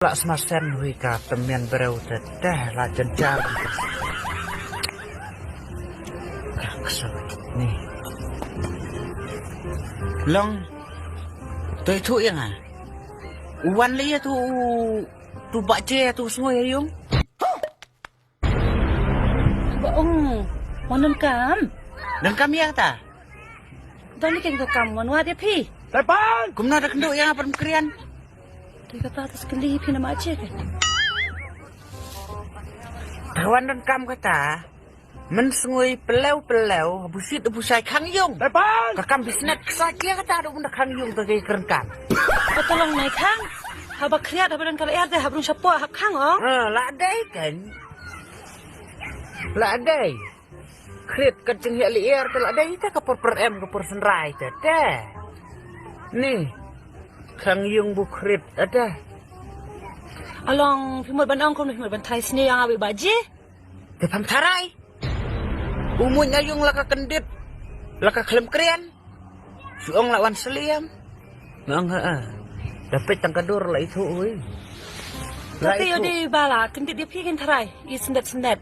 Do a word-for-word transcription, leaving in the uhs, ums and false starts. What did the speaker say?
La sma sen hui ka tymmen breu te te la jan jar. Ka ksal ni. Long. Toi thu yang a. Wan le ya tu tu ba che tu sngo ya yung. Ba ong, wan donkam. Donkam ïa kata. Don ni keng donkam wan wad ïa phi. Kumno da kynduh ïa nga pyrem krian. Te kata te skeli phi na ma che ke. Te wan donkam kata. Men sngui pelew pelew busit bushai khang yung. Ka kam bisnet ksa ïa kata da bun da khang yung te ke kren kam. Ka tolong nai khang. Haba kriat haba don ka lyer te haba rung shapoh hap khang ong. Ha, la dei kan. La dei. Krit ka jinghiah lier te la dei te ka por por em ka por senrai te te. Ni. Khang yung bu krit ada. Along phi mut ban ong kum phi mut ban tharai sni yang awi baji. Te pham tharai. U muin ayung la ka kendit. La ka khlem krian. Su ong la wan sliam. Ngang ha. Dapet tang ka dur la itu ui. Tapi yo di bala kendit di phi kin tharai. I sendet sendet.